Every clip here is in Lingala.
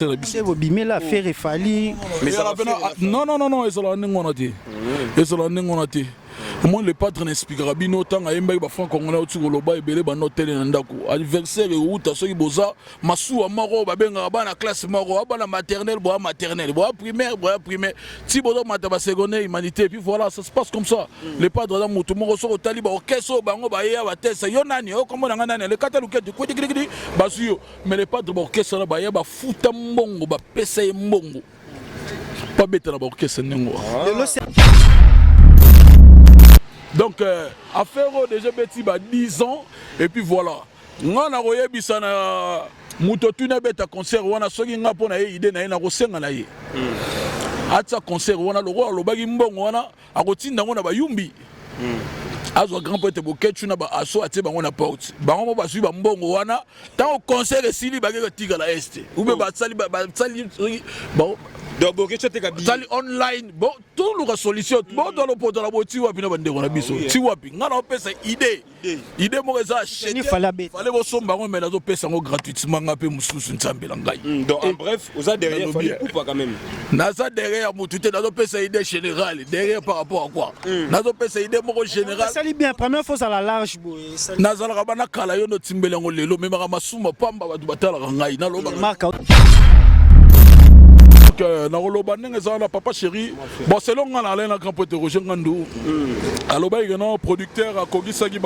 Na biso. Nde bobimela affaire efali. Non, non, non, non, ezalaka ndenge wana te, ezalaka ndenge wana te. Omoni, le padre na expliquaka bino ntango ayembaki bafranc congolais, auti koloba ebele banda otele na ndako. Anniversaire euta soki boza masuwa moko, babengaka bana classe moko, bana maternelle, boya maternelle, boya primaire, boya primaire, ti bozomata basecondaire, humanité, et puis voilà, ça se passe comme ça. Le padre aza motu moko, soki otali baorchestre oyo bango bayeya batesa yo nani, oyo kombo na ngai nani, alekata luketu kwidikidikidi, bazwi yo. Mais le padre, baorchestre wana baya bafuta mbongo, bapesa ye mbongo po abeta na baorchestre ndenge wana. Donc affaire oyo déjà beti ba 10 ans et puis voilà. Nga na koyebisa na moto otuni abeta concert wana, soki nga mpo na ye, idée na ye, nakosenga na ye atia concert wana. Lokola alobaki mbongo wana akotinda yango na bayumbi, azwa grand prêtre Bokecu na baaso, atie bango na porte, bango mo bazwi bambongo wana. Ntango concert esili, bake kotikala este ube basali basali. Donc Bokecu ateka billet. Sali online. Bon, toluka solution. Botwa lopoto na boti wapi na bandeko na biso ti wapi? Nga na opesa idée, idée moko eza fale bosomba yango, mais nazopesa yango gratuitement. Nga mpe mosusu, nzambe na ngai. Donc en bref, oza derrière Fally Ipupa quand même. Naza derrière motu te, nazopesa idée générale. Derrière par rapport à quoi? Nazopesa idée moko générale. Esali bien, première fois ozala large boye. Nazalaka bana kala, yo notimbeli yango lelo, memaka masumu pamba, bato batalaka ngai, nalobaka nakoloba ndenge eza wana. Papa chéri, bon, selon nga na alain na grand pote Roger Ngandu, alobaki ke non, producteur akokisaki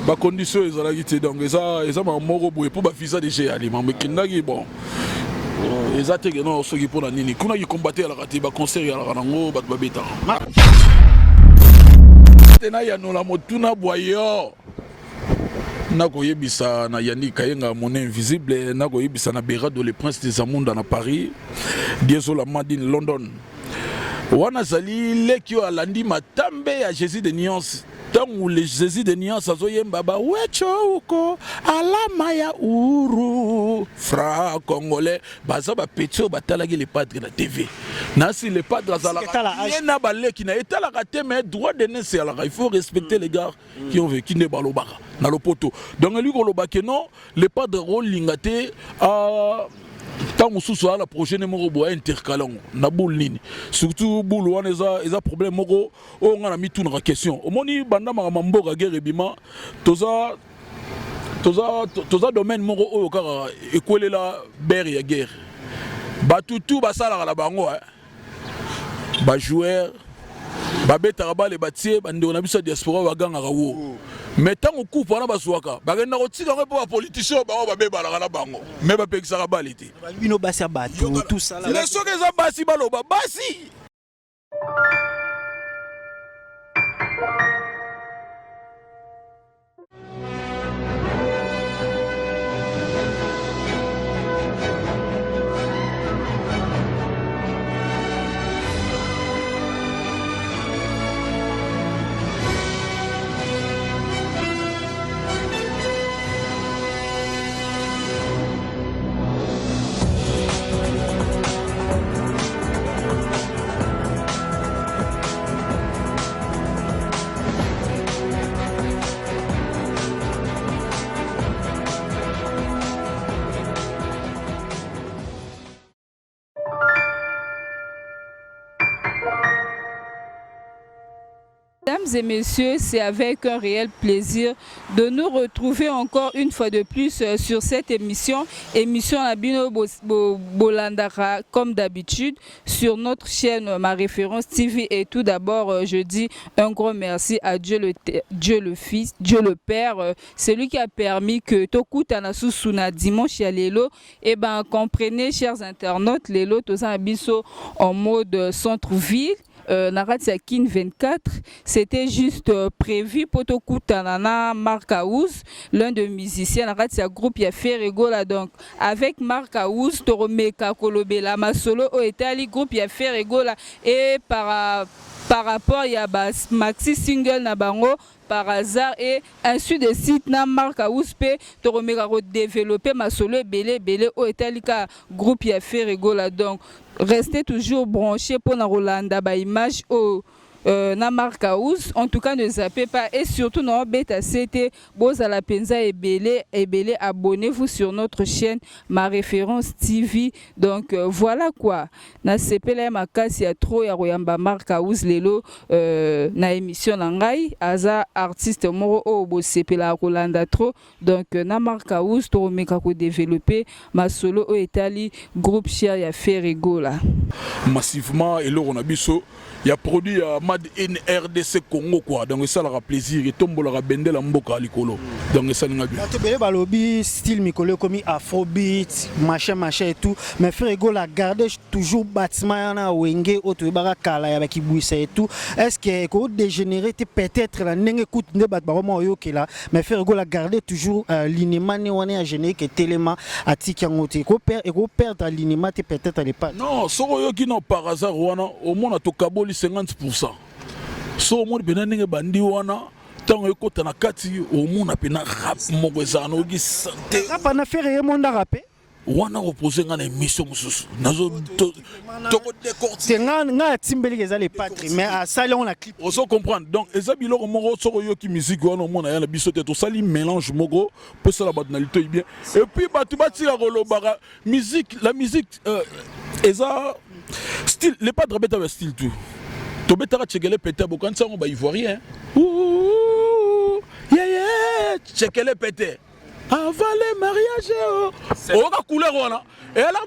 bacondition ezalaki te. Donc eza makambo moko boye mpo bavisa déjà eyali, mambo ekendaki. Bon, eza te ke non, soki mpona nini kuna kikombate eyalaka te, baconcert eyalaka nango, bato babetaka te. Nayanola motuna bwa yo, nakoyebisa na Yannick Kayenga, monnaie invisible, nakoyebisa na Berado, le prince de Zamunda na Paris, Diezola Madin London. Wana azali leki oyo alandi matambe ya Jésus de Nuance. Ntango le Jésus de Nuance azoyemba bawecho uko alama ya uru fra congolais, baza bapeti oyo batalaki le padre na TV. Nasi le padre azalaka ye na baleki na etalaka te, mais droit de naissance eyalaka, il faut respecter les gars qui ont vécu, nde balobaka na lopoto. Donc elingi koloba ke non, le padre akolinga te ntango mosusu aya na projet ne moko boye, intercale yango na boule nini. Surtout boule wana eza problème moko oyo nga na mitunaka question. Omoni, banda makambo mboka, guerre ebima, toza domaine moko oyo kaka ekwelela bere ya guerre. Bato tu basalaka na bango, bajoueur babetaka bale, batie bandeko na biso ya diaspora bagangaka wo. Mais ntango coupe wana bazwaka, bakenda kotika yango mpo bapoliticien oyo bango babebalaka na bango, mais bapekisaka bale te. Bino basi ya bato tosala. Mais soki eza basi, baloba basi. Mesdames et messieurs, c'est avec un réel plaisir de nous retrouver encore une fois de plus sur cette émission. Émission na bino bolandaka, comme d'habitude, sur notre chaîne Ma Référence TV. Et tout d'abord, je dis un grand merci à Dieu le Fils, Dieu le Père, celui qui a permis que tokutana lisusu na dimanche ya lelo. Et ben, comprenez, chers internautes, lelo, toza biso en mode centre-ville. Na kati ya Kin 24, c'était juste prévu po tokutana na Marc House, l'un des musiciens na kati ya groupe ya Ferre Gola. Donc avec Marc House, tokomeka kolobela masolo oyo etali groupe ya Ferre Gola et par rapport ya ba maxi single na bango Par hasard et ainsi de suite. Na Marc House mpe tokomeka kodévelopper masolo ebele ebele oyo etali ka groupe ya Ferre Gola. Donc restez toujours branché mpona kolanda baimage oyo. Na Marc House. En tout cas, ne zappez pas et surtout na beta CT bozala penza ebele ebele. Abonnez-vous sur notre chaîne Ma Référence TV. Donc voilà quoi. Na sepela makasi ya trop ya koyamba Marc House lelo na émission na ngai. Aza artiste moko oyo bosepela kolanda trop. Donc na Marc House tokomeka kodévelopper masolo oyo etali groupe Cher ya Ferre Gola. Massivement eloko na biso ya produit ya made in RDC Congo quoi. Donc esalaka plaisir, etombolaka bendela mboka likolo. Donc esalinga bien. Bato ebele balobi style mikolo ekomi afrobeat, machin machin et tout, mais Ferre Gola garde toujours bâtiment yana Wenge oyo toyebaka kala ya bakibwisa et tout. Est ce que ekodégénérer te peut-être na ndenge kutu nde bato bakoma oyokela? Mais Ferre Gola garde toujours linema ne wana ya générique etelema, atiki yango te. Ekoperdre linema te peut-être lepa? Non, soki oyoki no par hasard wana, omona tokaboli 50. So omoni mpena ndenge bandi wana, ntango ekota na kati, omona mpena rap moko ezala na oyoki sante. Rap na Ferre ye mondaka mpe. Wana kopose nga na émission mosusu, nazo tokodécortiquer. Te, nga atimbeliki eza le padre, mais asali yango na clip. Ozo comprendre? Donc eza biloko moko, soki oyoki musique wana, omona ya na biso te. Tosali mélange moko mpo esala bato na litoi bien. Et puis bato batika kolobaka musique, la musique eza style. Le padre abeta ba style tout. Tobetaka tchekele pete, bokanisi yango baivoirien yeye tchekele pete avant le mariage. Oyoka couleur wana eyala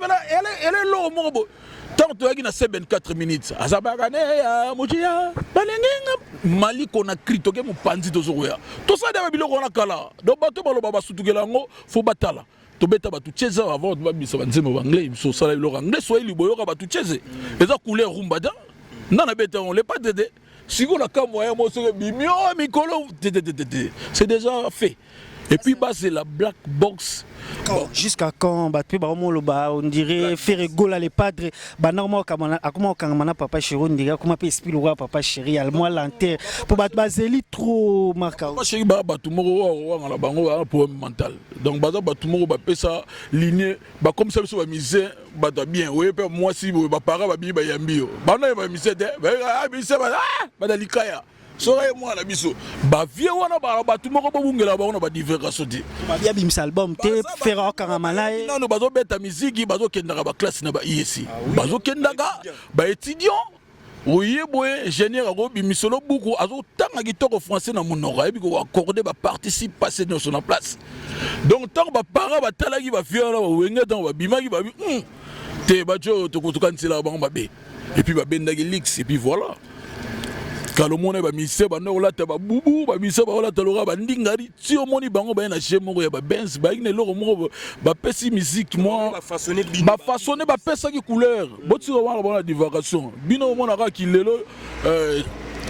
eloko moko bo. Ntango toyaki na 74 minutes, azabaka ne ya motia balengenga Mali Conakry, toke mopanzi, tozokoya tosala ba biloko wana kala. Donc bato baloba basutukela yango, fo batala. Tobeta bato tieze avant babimisa banzembo banglais. Biso osala biloko anglais, swahili, boyoka bato tieze eza couleur rumba ta nga na beta yango le padre te. Sikoyo na kamwa ya mo soki ebimi o mikolo te te te te te, c'est déjà fait. Et puis bazela Black Box. Bon, jusqu'à quand? Bato mpe baomoloba, on dirait Ferre Gola le padre banda akoma kokangama na papa chéri, on dirait akoma mpe esprit lokola papa chéri ya mwa lenteur, mpo bato bazeli trop marka. Papa chéri baa bato moko oyo wangala bango baa problème mental. Donc baza bato moko bapesa ligne, bakomisa biso bamusicien bato ya bien. Oye mpe mwasi boye, bapara babimi, bayambi yo, bana ye bamusicien te, musicien bada likaya. Soki ye mwana biso bavie wana, bala bato moko bobungela bango na badivégation te. Babi abimisa album te, Ferre akangama na ye. Nano bazobeta miziki, bazokendaka baklasse na ba ISC, bazokendaka baétudiant. Oye boye, ingénieur akobimisa lo buku, azotanga kitoko français na monoko, ayebi koaccorde baparticipe passé nyonso na place. Donc ntango baparent batalaki bavie wana, bawenge, ntango babimaki, babi te, bato oyo tokaniselaka bango mabe. Et puis babendaki lix et puis voilà. Kala omona bamusicien banda kolata babubu, bamusicien bakolata lokola bandingari ti omoni bango baye na jeu moko ya babenz, bayaki na eloko moko, bapesi musique mwa bafaçonne, bapesaki couleur. Botika wana bona divagation. Bino omonaka kilelo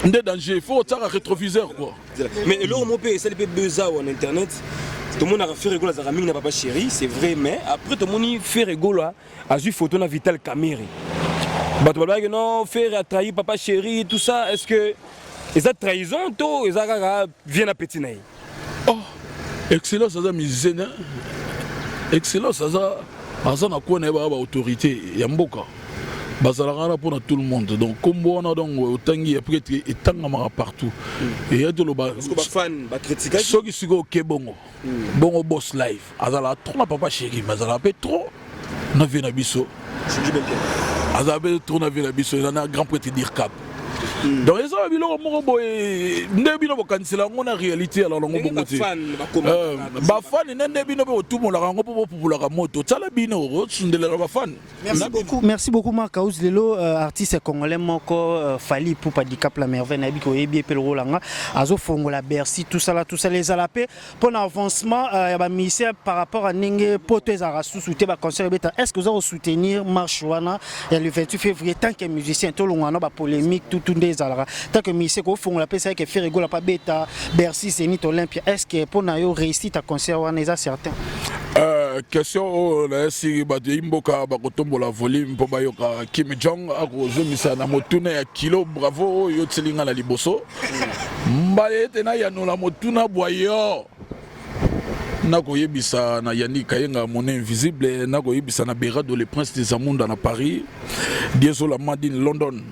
nde danger, il faut otiaka rétroviseur quoi. Mais eloko moko mpe esali mpe buzz awa na internet, tomonaka Ferre Gola azalaka mingi na papa chéri, c'est vrai, mais après tomoni Ferre Gola azwi photo na Vital Kamerhe. Bato balobaki non, Ferre a trahi papa chéri, tout ça. Est ce que eza trahison to eza kaka vie na petit na ye? Oh, Excellence aza musicien ne Excellence aza na kwana ye, baya baautorité ya mboka bazalaka wana mpona tout le monde. Donc kombo wana, donc otangi ya peut-être etangamaka partout, eya toloba. Soki sikoyo oke bongo bongo, Boss Live azalaka trop na papa chéri, mais azalaka mpe trop na vie na biso, azalaka mpe trop na vie na biso, eza na grand prêtre Dircab. Donc eza ba biloko moko boye nde bino bokanisela yango na réalité alala yango bongo te. Bafani nde nde bino mpe botumolaka yango mpo bopupulaka moto. Tala bino osundelaka bafani. Merci beaucoup, merci beaucoup Marc House. Lelo artiste congolais moko Fally Ipupa Dicap la Merveille, nayebi ko yebi pe rolanga azo fongola Bercy, tout ça là, tout ça les ala pe pour avancement ya ba musicien par rapport à ndenge poto ezalaka susu te, ba concert beta. Est-ce que vous allez soutenir marche wana ya le 28 février tant que musicien? To longana ba polémique tout tout nde ezalaka. Tant que musicien ko fongola pe ça que Ferre Gola pa beta Bercy, Zénith, Olympia. Est-ce que pour na yo réussite à concert wana eza certain? Question oyo nayesiki bato ya mboka bakotombola volume mpo bayoka Kim Jong akozongisa na motuna ya kilo. Bravo oyo otili nga na liboso mbala ete nayanola motuna bwa yo. Nakoyebisa na Yannick Kayenga, mon invisible. Nakoyebisa na Berado, le prince des Amunda na Paris, Diesola Madin London.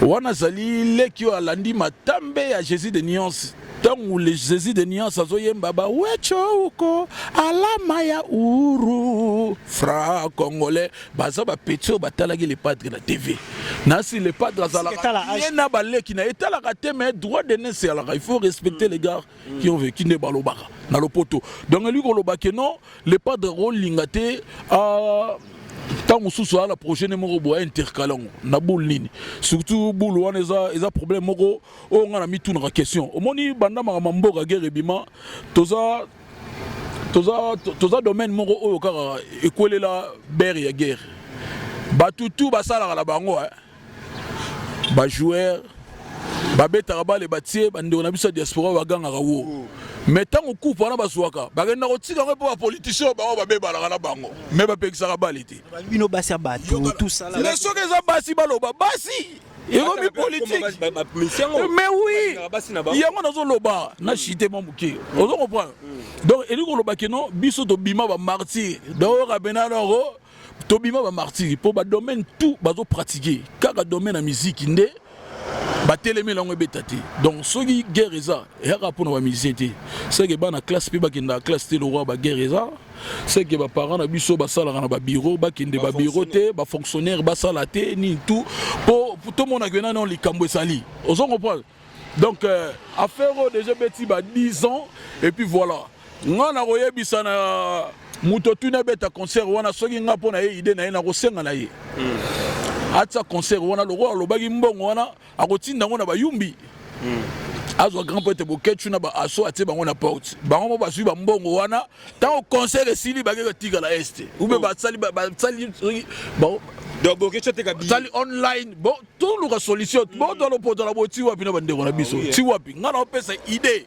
Wana azali leki oyo alandi matambe ya Jésus de Nuance. Ntango le Jésus de Nuance azoyemba bawecho uko alama ya uru fra congolais, baza bapeti oyo batalaki le padre na TV. Nasi le padre azalaka ye na baleki na etalaka te, mais droit de naissance ezalaka, il faut respecter les gars qui ont vécu nde balobaka na lopoto. Donc elingi koloba ke non, le padre akolinga te ntango mosusu aya na projet ne moko boye intercale yango na boule nini, surtout boule wana eza problème moko oyo nga na mitunaka question. Omoni, banda makambo mboka guerre ebima, toza domaine moko oyo kaka ekwelela bere ya guerre. Bato tu basalaka na bango, bajoueur babetaka bale, batie bandeko na biso ya diaspora bagangaka wo, mais ntango coupe wana bazwaka, bakenda kotika yango mpo bapoliticien oyo bango babebalaka na bango, mais bapekisaka bale te. Bino basi ya bato tout ça. Mais soki eza basi, baloba basi ekomi politique. Mais oui, yango nazoloba na chite mwa moke, ozo comprendre. Donc elingi koloba ke non, biso tobima bamartyr. Donc oyoka pena noko, tobima bamartyr mpo badomaine tout bazopratiquer, kaka domaine ya miziki nde batelemi yango ebeta te. Donc soki guerre eza, eyaka mpona bamusicien te, seke bana classe mpe bakendaka classe te. Lokwa baguerre eza, seke baparent na biso basalaka na babiro, bakende babiro te, bafonctionnaire basala te, nini tout, mpo tomonaka nano likambo ezali, ozo comprendre. Donc affaire oyo déjà beti ba 10 ans et puis voilà. Nga na koyebisa na moto otuni abeta concert wana, soki nga mpo na ye idée na ye, nakosenga na ye atia concert wana. Lokola alobaki mbongo wana akotinda yango na bayumbi, azwa grand prêtre Bokecu na baaso, atie bango na porte, bango mo bazwi bambongo wana. Ntango concert esili, bake kotikala este ou bien basali basali Donc Bokecu ateka billet. Basali online. Bon, toluka solution. Bo tolopoto na bo ti wapi na bandeko na biso? Ti wapi? Nga na opesa idée,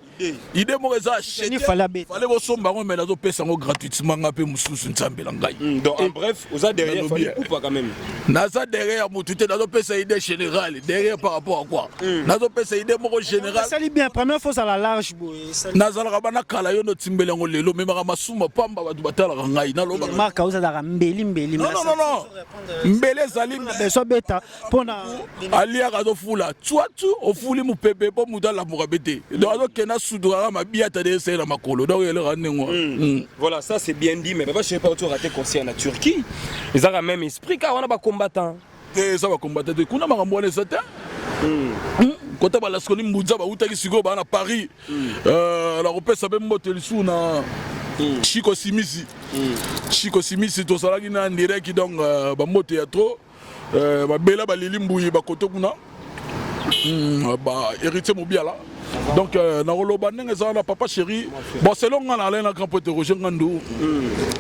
idée moko eza Ni fallait abeta. Fallait bosomba yango, mais nazopesa yango gratuitement. Nga mpe mosusu, nzambe na ngai. Donc en bref, oza derrière Nalobi, Fally Ipupa quand même. Naza derrière motu te, nazopesa idée générale. Derrière par rapport à quoi? Nazopesa idée moko générale. Esali bien, première fois ozala large boye, esali. Nazalaka bana kala, yo notimbeli yango lelo, memaka masuma pamba, bato batalaka ngai, nalobaka. Mark ozalaka mbeli mbeli. Non, non, non, non, mbele ezali. Beso beta mpona Aliaka, azofula twatu, ofuli mopepe mpo moto alamuka pe te. Donc azokenda sudukaka mabiata de esali na makolo. Donc eleka ndenge wana. Voilà, ça c'est bien dit, mais papa, je sais pas, tu as raté concert en Turquie. Ils ont même esprit car on a pas combattant. Te, eza bakombata te kuna, makambo wana eza te. Kota balaskoni mbunza bautaki sikoyo baa na Paris. Nakopesa mpe mbote lisusu na Chiko Simisi. Chiko Simisi, tozalaki na direct. Donc bambote ya trop, babela balili mbuyi bakoto kuna, ba héritier Mobiala. Donc nakoloba ndenge eza wana, papa chéri. Bon, selon nga na alain na grand pote Roger Ngandu,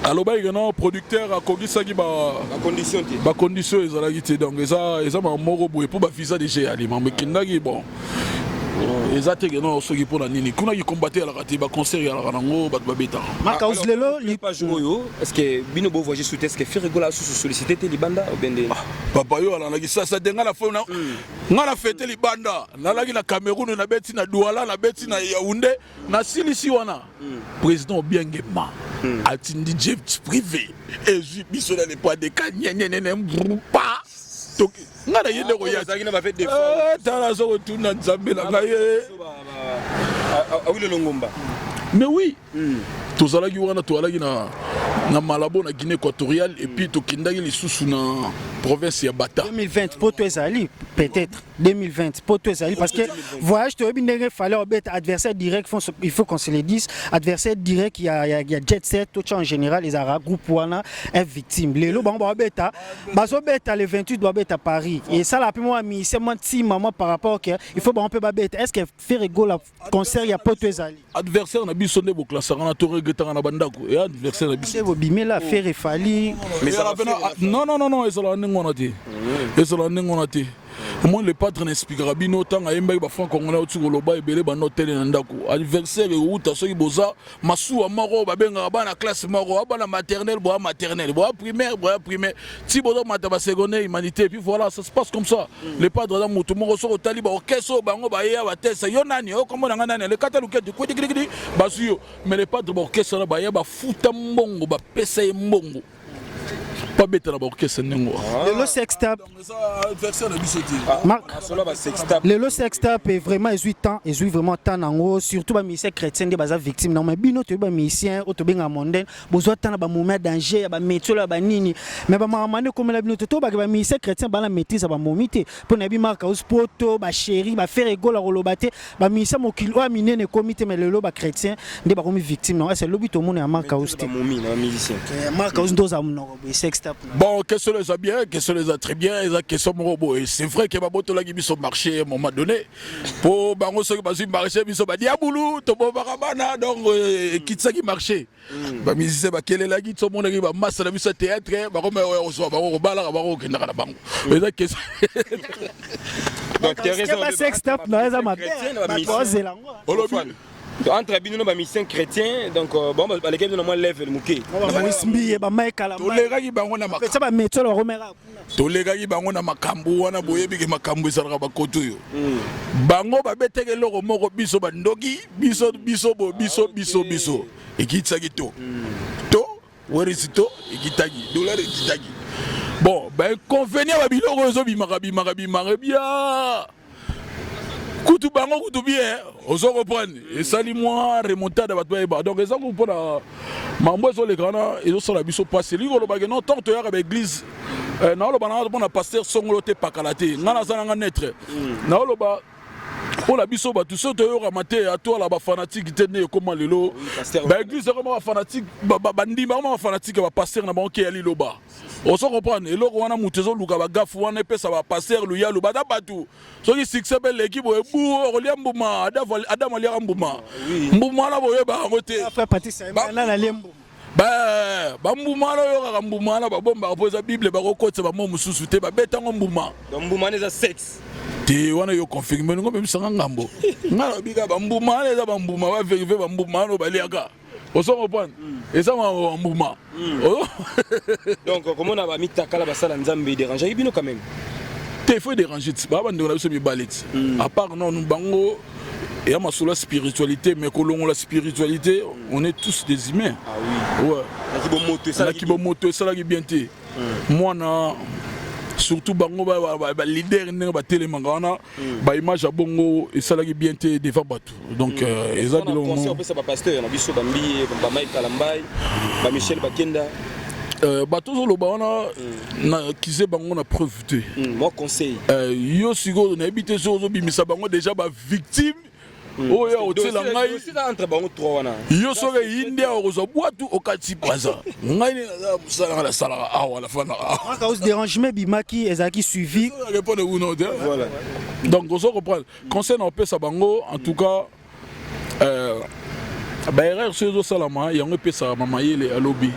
alobaki ke non, producteur akokisaki ba La condition te. Bacondition ezalaki te. Donc eza makambo moko boye mpo bavisa déjà eyali, mambo ekendaki. Bon, eza te ke non, soki mpo na nini kuna kikombate eyalaka te, baconcert eyalaka nango, bato babetaka. Mark House lelo page oyo, est-ce que bino bo voyager sous, est-ce que Ferre Gola sous sollicité te libanda ou bien de Papa, yo alandaki sasa te. Nga na fo nga na fete libanda, nalaki na Cameroun, nabeti na Douala, nabeti na Yaoundé, nasilisi wana. Président Obiangema atindi jet privé ezwi biso na lepa de kanyenyenene pa. Nga na ye nde koya. Ozalaki na bafete de Tala, aza kotuna nzambe na ngai ye. Awilo Longomba. Mais oui, tozalaki wana, tozalaki na Malabo, na Guinée équatoriale, et puis tokendaki lisusu na province ya Bata. 2020 poto ezali peut-être 2020 poto ezali, parce que voyage toyebi ndenge fallait obeta adversaire direct. Il faut qu'on se le dise, adversaire direct ya Jet Set totia en général ezalaka groupe wana un victime. Lelo bango babeta, bazobeta le 28, babeta Paris, esala mpe mwa mise mwa ntima mwa par rapport ke il faut bango mpe babeta. Est ce que Ferre Gola, concert ya poto ezali? Adversaire na biso nde boklasaka na toregretaka na bandako ya adversaire na biso. Nde bobimela Ferre, Fally. Ezala pena, non, non, non, non, ezalaka ndenge wana te, ezalaka ndenge wana te. Moi le padre na expliquaka bino, ntango ayembaki bafranc congolais, oti koloba ebele banda otele na ndako. Adversaire euta soki boza masuwa moko, babengaka bana classe moko, bana maternelle, boya maternelle, boya primaire, boya primaire, ti bozomata basecondaire, humanité, et puis voilà, ça se passe comme ça. Le padre aza motu moko, soki otali baorchestre oyo bango bayeya batesa yo nani, oyo kombo na ngai nani, alekata luketu kwidikidikidi, bazwi yo. Mais le padre, baorchestre wana baya, bafuta mbongo, bapesa ye mbongo. Mpo abeta na baorchestre ndenge wana. Lelo sextape. Eza version na biso te. Marc. Solo ba sextape. Lelo sextape est vraiment ezwi temps, ezwi vraiment temps nango, surtout ba musicien chrétien nde baza victime nango. Mais bino toyebi ba musicien oyo tobengaka mondaine, bozwa temps na bamoment ya danger, ya bamétier ya banini, mais bamakambo nde ekomela bino te. Tobake ba musicien chrétien bana maîtrise ya bamomi te, mpo nayebi Marc House poto bachéri baFerre Gola koloba te, bamusicien mokili oyo ya minene ekomi te. Mais lelo bachrétien nde bakomi victime nango. Ese lobi tomona ya Marc House te? Bamomi na bamusicien. Marc House nde oza monoko boye, sextape. Bon, question eza bien, question eza très bien, eza question moko boye. C'est vrai que babotolaki biso marché à un moment donné. Po bango soki bazwi marché, biso badiabulu tobomaka bana, donc ekitisaki marché. Bamusicien bakelelaki, tomonaki bamasa na biso ya théâtre bakoma oya kozwa bango, kobalaka bango, kokendaka na bango. Eza question. Donc Thérèse, Sextape na eza mabe, bato bazela yango. Olobi? Entre bino na bamusicien chrétien, donc bon, baleki bino na mwa level moke. Bamoïse Mbiye, bamaekala. Tolekaki bango na makambo. Pesa bamétier bakomeka kuna. Tolekaki bango na makambo wana. Boyebi ke makambo ezalaka bakoto oyo bango babetaki eloko moko, biso bandoki, biso biso bo biso biso biso ekitisaki to werisi to ekitaki, dollar ekitaki. Bon, bainconvénient, babiloko oyo ezobimaka bimaka bimaka bia kutu bango kutu bien, ozo comprendre, esali mwa remontade, bato bayeba. Donc eza kutu mpona mambo ezoleka wana, ezosala biso mpasi. Elingi kolobake non, ntango toyaka baeglise, naoloba nanga mpona pasteur songolo te, pakala te, ngai naza nanga neutre. Naoloba mpona biso bato so toyokama te, atwala bafanatike te nde ekóma lelo. Baeglise ekoma bafanatike, bandima ekoma bafanatike ya bapasteur na bango ke ya liloba. Ozo comprendre eloko wana, moto ezoluka bagafu wana, epesa bapasteur luyalu. Baza bato, soki succès mpe eleki boye, bu okolia mbuma. Adamu aliaka mbuma, mbuma wana boyeba yango te. Bambuma wana oyokaka, mbuma wana babombaka mpo eza Bible, bakokotisa bamo mosusu te, babetango mbuma. Mbuma wana eza sexe? Te, wana yo confirme ningo, memisanga ngambo. Nga nabika bambuma wana eza bambuma, baverifie bambuma wana oyo baliaka. Ozo comprendre, eza bambuma. Donc komona bamitakala basala Nzambe dérangeaki bino quand même? Te, faut déranger ti baa bandeko na biso mibale ti à part nanu bango eya masolo ya spiritualité, mais kolongola spiritualité, on est tous des humains. Ah oui. Ouais. Naki bomoto esalaki bien te. Mwana surtout bango baleader ndenge batelemaka wana, baimage ya bongo esalaki bien te devant bato. Donc eza biloko. Opesa bapasteur na biso, bambiye, bamike Kalambai, bamichel Bakenda. Bato ozoloba wana, nakize bango na preuve te. Moi conseil. Yo sikoyo nayebi te soki ozobimisa bango déjà bavictime oyo otiela ngai. Entre bango trois wana. Yo soki eyindi awa, okozwa bwatu okati braza. Ngai nde naza mosala nga, nasalaka awa, nafandaka awa. Dérangement ebimaki, ezalaki suivi. Répondre kuno te. Donc ozo comprendre, conseil na opesa bango en tout cas, baerreur soki ezosalama, yango epesaka mamayele alobi.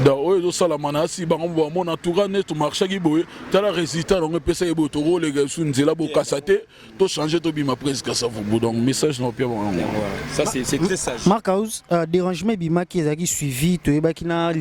Donc oyo ezosalama na asi bango bamona, en tout cas nde tomarchaki boye, tala résultat yango epesaki boye, tokoleka esu nzela bokasa te, tochange, tobima presque Kasavubu. Donc message na opia bango. Ça, c'est très sage. Marc House, dérangement ebimaki, ezalaki suivi. Toyebaki na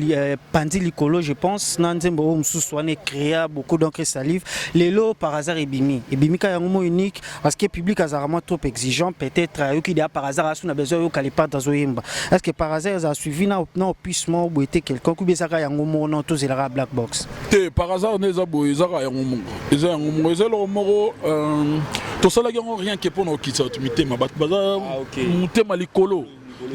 pandi likolo, je pense, na nzembo oyo mosusu wana ecréa beaucoup d'encre salive. Lelo par hasard ebimi, ebimi kaka yango mo unique, parce que public azalaka mwa trop exigeant. Peut-être ayoki deya par hasard, asu na besoin oyoka le padre azoyemba. Est ce que par hasard ezala suivi na opus moko boye te quelconque, ou bien ezaka yango moko na tozelaka Black Box? Te, par hasard nde eza boye, ezaka yango moko, eza yango moko, eza eloko moko. Tosalaki yango rien ke mpona kokitisa bato mitema. Bato baza motema likolo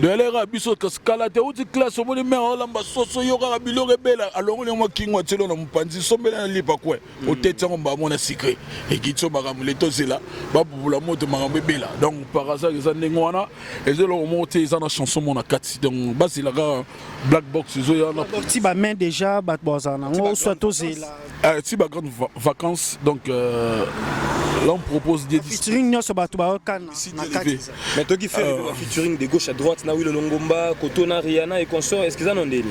doyaleka biso kala te. Uti classe, omoni mare olamba soso, yo kaka biloko ebela, alongoli yango kingo, atielo na mopanzi, sombela na lipa kwe, oteti yango mbamo na sucré, ekiti so makambo le tozela babubula moto, makambo ebela. Donc par hasard eza ndenge wana, eza eloko moko te, eza na chanson mo na kati. Donc bazela kaka Black Box ezoya na Ti bamain déjà bato bazala nango, soit tozela? Ti bagrande vacances. Donc là on propose des featuring nyonso bato bayokana na kati. Mais toki faire featuring de gauche à droite na Wilo Longomba, Koto na Rihanna et consort, est-ce que eza no ndeni?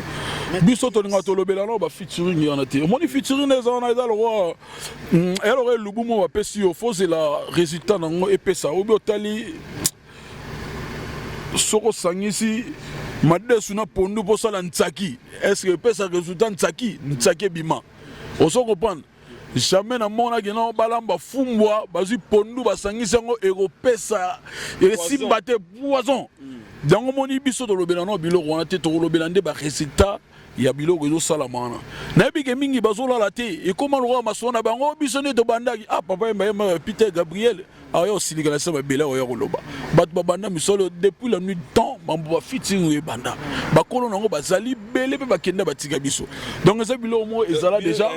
Biso tolingaka tolobela no bafeaturing wana te. Omoni, featuring eza wana, eza lokwa eloko elubu mo bapesi yo, fozela résultat nango epesa obi. Otali soki osangisi madesu na pondu mpo osala ntsaki, est ce que epesa résultat ntsaki? Ntsaki ebima, ozo comprendre? Jamais namonaki nao balamba fumbwa, bazwi pondu, basangisi yango, ekopesa esimba te, poison. Yango moni biso tolobela nao biloko wana te, tokolobela nde baresultat. Ya biloko ezosalama wana, nayebi ke mingi bazolala te. Ekóma lokola masolo na bango, biso nde tobandaki. Ah, papa Yemba, Yemba, Peter Gabriel aya osilika na se mabele, oya koloba bato babanda misolo depuis la nuit du temps. Mambo bafiti ebanda, bakolo nango bazali bele mpe bakenda, batika biso. Donc eza biloko moko ezala déjà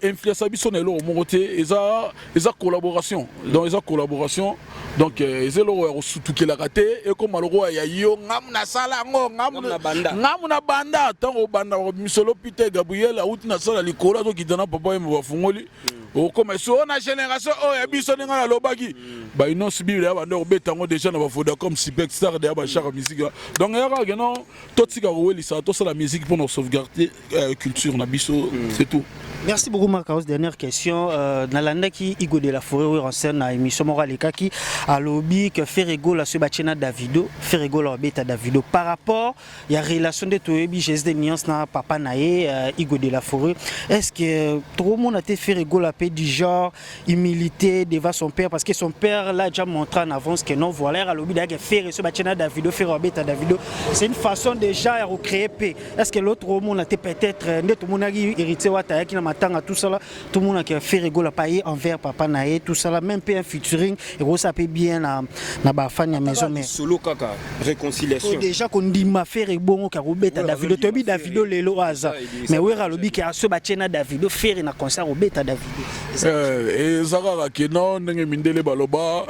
influence biso na eloko moko te. Eza collaboration, donc eza collaboration. Donc eza eloko ya kosutukelaka te. Ekóma lokola ya yo, ngamu nasala yango, ngamu na banda. Ntango obanda misolo, Peter Gabriel awuti na sala likolo, azokita na papa Yemba, bafungoli, okoma so na génération oyo ya biso. Ndenge nalobaki, bainonce bible ya banda kobeta yango déjà na bavodacom Super Star ya bachaka musique. Donc eyaka ke non, totika kowelisa, tosala musique mpona sauvegarder culture na biso, c'est tout. Merci beaucoup, Marc House. Dernière question. Nalandaki Igo de la Forêt oyo en scène na émission moko alekaki, alobi que Ferre Gola so batie na Davido, Ferre Gola abeta Davido par rapport ya relation nde toyebi Jésus de Nuance na papa na ye Igo de la Forêt. Est-ce que tokomona te Ferre Gola pe du genre humilité devant son père, parce que son père l'a déjà montré en avance que non, voilà, alobi que Ferre so batie na Davido, Ferre abeta Davido? C'est une façon déjà ya recréer paix. Est-ce que l'autre omona te peut-être nde tomonaki héritier wata ayaki na matanga, tout ça là, tomonaki Ferre Gola pa ye envers papa na ye, tout ça là, même pe un featuring ekosa pe bien na bafani ya Maison Mère? Solo kaka réconciliation. Déjà kondima Ferre bongo ka kobeta Davido, toyebi Davido lelo oyo aza, mais Wera alobi ke aso batie na Davido, Ferre na concert kobeta Davido. Eza kaka ke non, ndenge mindele baloba,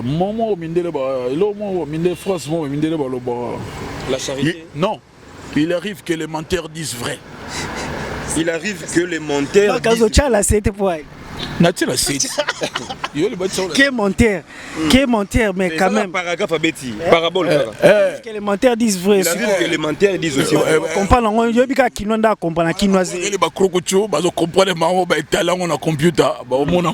momo mindele, eloko moko mindele, phrase moko mindele baloba. La charité. Non, il arrive que les menteurs disent vrai. Il arrive que les menteurs disent. Otyala sete po Natie la sete. Que menteur, que menteur, mais quand même. Paragraphe abeti parabole kaka. Que les menteurs disent vrai. Il arrive que les menteurs disent aussi vrai. Comprendre yango, yoyebi kaka kino nda comprendre kinoise. Ele bakrokocho bazocomprendre mango, baetala yango na computer, baomona.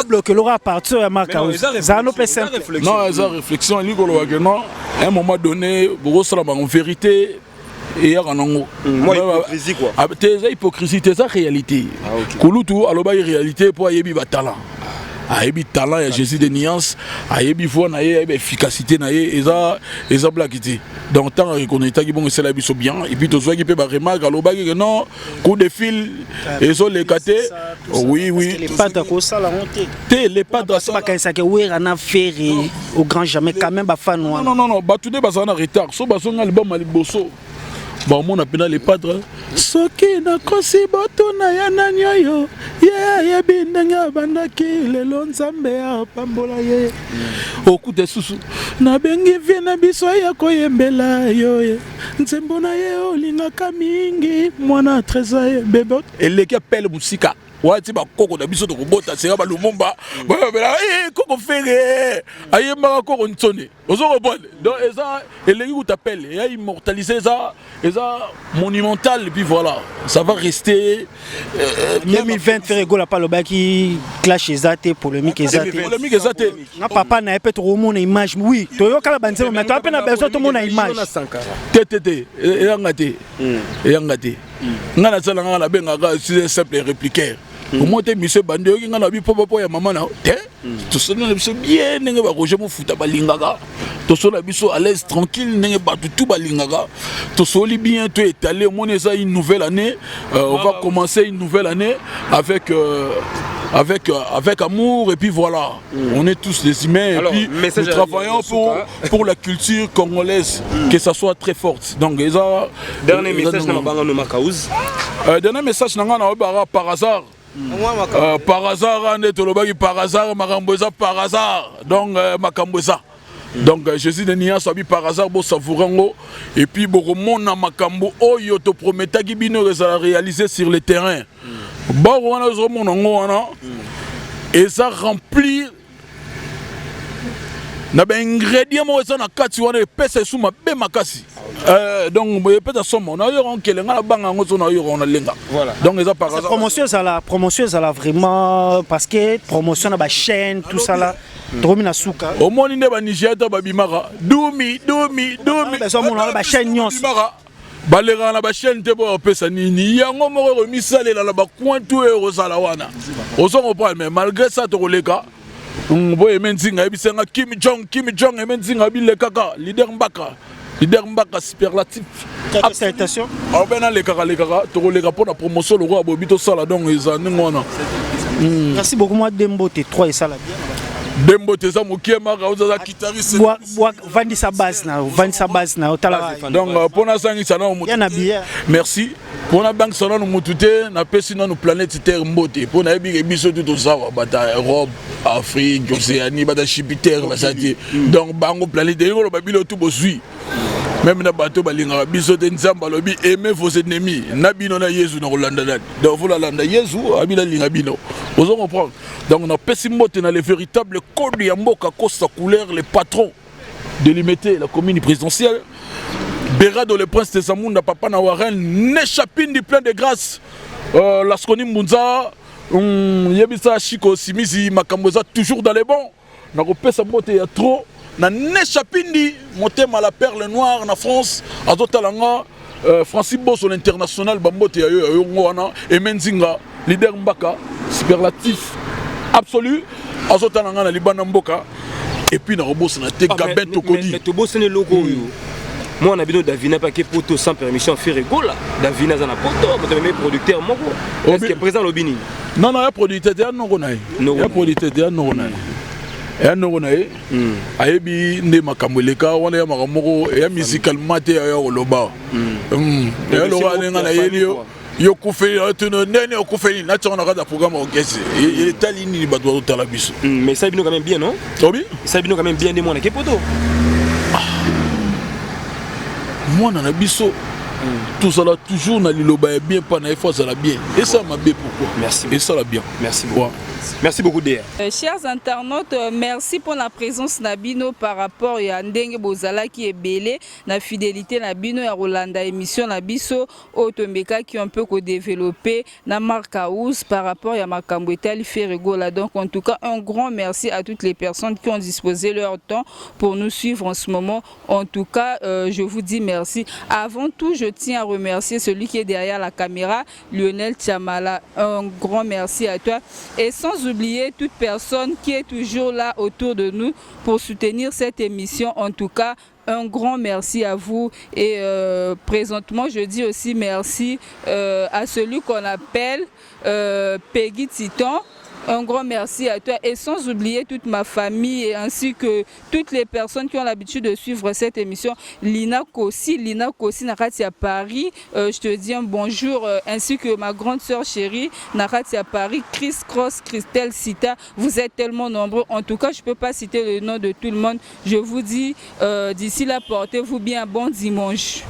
Bloquer lora à partir ya Marc House, zano mpe simple. Non, eza réflexion. Elingi koloba ke non, à un moment donné bokosala bango vérité eyaka nango. Hypocrisie quoi. Te, eza hypocrisie te, eza réalité. Kulutu alobaki réalité mpo ayebi batalent, ayebi talent ya Jésus de Nuance, ayebi voix na ye, ayebi efficacité na ye. Eza blague te. Donc ntango areconnaîtaki bongo, esala biso bien. Et puis tozwaki mpe baremarque, alobaki ke non, coup de fil ezoleka te. Oui. Les Padres kosala yango te. Te, les Padres. Bakanisaka Wera na Ferre au grand jamais, quand même bafan wana. Non, non, non, bato nde bazala na retard. So bazonga libama liboso, baomona mpena les Padres. Soki nakosi, botuna ya nani oyo ye ayebi ndenge abandaki. Lelo Nzambe apambola ye. Okuta susu nabengi vie na biso ya koyembela yo ye nzembo na ye olingaka mingi, mwana Trésor ye bebe eleki apele mosika wana ti bakoko na biso tokobota seka balumumba bayobela koko Ferre ayembaka koko ntsone. Ozo comprendre? Donc eza elengi kuta pele eya immortalisé, eza monumental. Et puis voilà, ça va rester. 2020, Ferre Gola pa alobaki clash eza te, polémique eza te. Polémique eza te. Na papa na ye mpe tokomona image. Oui, toyokala banzembo, mais toya mpe na besoin tomona image. Te, te, te, eyanga te, eyanga te. Ngai nasala, ngaka nabengaka simple répliquaire. Omoi te miso ebandi, oyoki ngai na bipo po ya mama na te. Tosoli na biso bien ndenge baroger Mofuta balingaka, tosola biso à l'aise, tranquille, ndenge bato tout balingaka. Tosoli bien, to étalé. Omoni, eza une nouvelle année, on va commencer une nouvelle année avec amour. Et puis voilà, on est tous des humains et Alors, puis message nous travaillons pour la culture congolaise, que ça soit très forte. Donc eza Dernier message na mabanga no Makaouz. Dernier message na ngai, na oyebaka par hasard. Par hasard nde tolobaki, par hasard makambo eza par hasard. Donc makambo eza, donc Jésus de Nuance abi par hasard, bosavoure yango et puis bokomona makambo oyo toprometaki bino ezala réalisé sur le terrain. Bor wana ozomona yango wana eza rempli na baingrédient moko eza na kati wana, epesa esu mabe makasi. Donc epesa somo. Nayoka nkele, ngai nabanga yango, so nayoka nalenga. Voilà. Donc eza par hasard. Promotion ezala, promotion ezala vraiment, parce que promotion na bachaîne, tout ça là, tokomi na suka. Omoni nde banigéria ta babimaka dumi dumi dumi. Bezomona wana bachaîne nyonso. Babimaka, balekaka na bachaîne te. Mpo opesa nini yango moko ekomisalela na bacoin tu oyo ekozala wana, ozo comprendre? Mais malgré ça tokoleka. Boye Aime Nzinga ayebisanga Kim Jong, Kim Jong, Aime Nzinga abilekaka leader Mbaka. Leader Mbaka superlatif. Salutation. Aobe nalekaka lekaka, tokoleka mpo na promotion lokola boyebi tosala, donc eza ndenge wana. Merci beaucoup. Moi dembo te 3 esala bien. Dembo te eza mokie maka ozaza guitariste. Vandisa base na, vandisa base na otala. Donc mpo nazangisa nano motu, na bière. Merci. Mpo nabangisa nano motu te, napesi nano planète Terre mbote, mpo nayebi ke biso tu tozawa bata Europe, Afrique, Océanie, bata Jupiter baza te. Donc bango planète elingi oloba bino tu bozwi même na bato balingaka biso te. Nzambe alobi: "Aimez vos ennemis." Na bino na Yezu na kolanda nani? Donc faut lalanda Yezu abi nalinga bino, ozo comprendre? Donc napesi mbote na le véritable code ya mboka, Costa Couleur, le patron de Limete, la commune présidentielle, Berado le prince de Zamunda, papa na Warren Nechapindi, plein de grâce, Lasconi Mbunza, yebisa Chico Simisi, makambo eza toujours dans les bons. Nakopesa mbote ya trop na Nechapindi, motema la perle noire na France, azotala nga, Francis Boso l'international, bambote ya yo ya yongo wana. Eme Nzinga, leader Mbaka superlatif absolu, azotala nga na libanda mboka. Et puis nakobosana te Gabin Tokodi. Tobosani eloko oyo, mwana bino Davina pake poto sans permission. Ferre Gola, Davina aza na poto, moto amemi producteur moko. Est ce que président alobi nini? Non, ya producteur te, ya noko na ye. Ya producteur te, ya noko na ye, ya noko na ye. Ayebi nde makambo eleka wana, ya makambo moko eya musicalement te, ya koloba ya lokola ndenge nayeli yo, yo okufeli tuna ndeni okufeli natiango na kati ya programme orchestre, etali nini bato bazotala biso? Mais esali bino quand même bien, non? Obi. Esali bino quand même bien nde mwana ke poto. Mwana na biso, tozala toujours na liloba ya bien mpa na ye. Faut azala bien, esala mabe pourquoi? Merci. Esala bien. Merci beaucoup. Ouais. Merci beaucoup, DR. Chers internautes, merci pour la présence na bino par rapport ya ndenge bozalaki ebele na fidélité na bino ya kolanda émission na biso oyo tombekaki un peu kodévelopper na Mark House par rapport ya makambo etali Ferre Gola. Donc en tout cas, un grand merci à toutes les personnes qui ont disposé leur temps pour nous suivre en ce moment. En tout cas, je vous dis merci. Avant tout, je tiens à remercier celui qui est derrière la caméra, Lionel Chamala. Un grand merci à toi. Et sans oublier toute personne qui est toujours là autour de nous pour soutenir cette émission. En tout cas, un grand merci à vous. Et présentement, je dis aussi merci à celui qu'on appelle Peggy Titan. Un grand merci à toi et sans oublier toute ma famille et ainsi que toutes les personnes qui ont l'habitude de suivre cette émission. Lina Kossi, Lina Kossi, na kati à Paris, je te dis un bonjour, ainsi que ma grande sœur chérie, na kati à Paris, Chris Cross, Christelle Sita. Vous êtes tellement nombreux. En tout cas, je ne peux pas citer le nom de tout le monde. Je vous dis, d'ici là, portez-vous bien. Bon dimanche.